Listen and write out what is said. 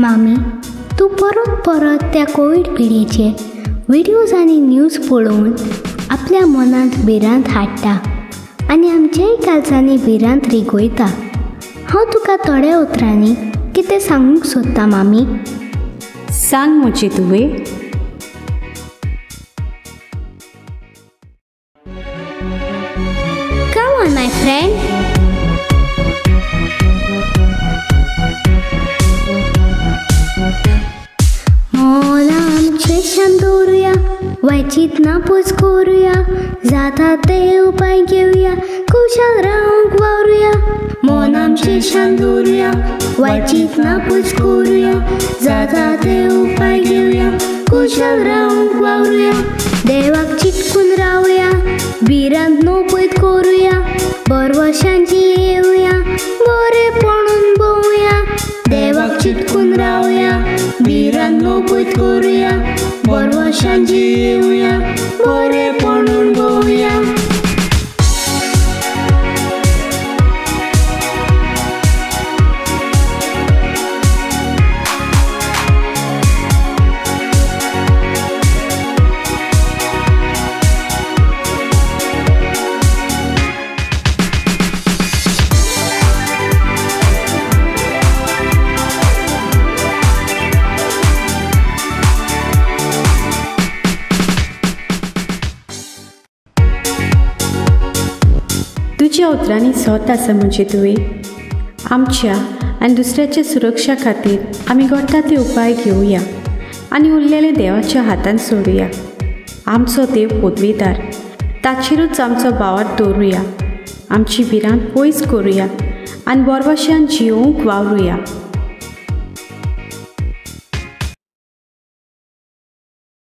मामी, तूं परत परत त्या कोवीड पिडेचे व्हिडियोज आनी न्यूज पळोवन आपल्या मनांत भिरांत हाडटा आनी आमच्याय कालजांनी भिरांत रिगयता. हांव तुका थोड्या उतरांनी कितें सांगूंक सोदता मामी. सांग म्हजे तुवें. Come on, my friend. मन आमचें शांत दवरुया, वायचीत ना पोस करुया, जाता ते उपाय घेवया, खुशाल रावंक वावरुया. मन आमचें शांत दवरुया, वायचीत ना पोस करुया, जाता ते उपाय घेवया, खुशाल रावंक वावरुया. देवाक चिटकून रावया, भिरांत न्हू पयत करुया, बरवशांची येवया, बरेपणून भोंवया. देवाक चिटकून रावया, भिरांत न्हू पयत करुया, बरवशांची येवया, बरेपणून भोंवया. तुज्या उतरांनी सत आसा म्हणजे तुवें. आमच्या आनी दुसऱ्याच्या सुरक्षा खातीर आमी घडटा ते उपाय घेवया आनी उरलेले देवाच्या हातान सोडुया. आमचो देव पदवीदार, ताचेरूच आमचो भावार्थ दवरुया. आमची भिरांत पयस करुया आनी बरवशान जियोवंक वावरुया.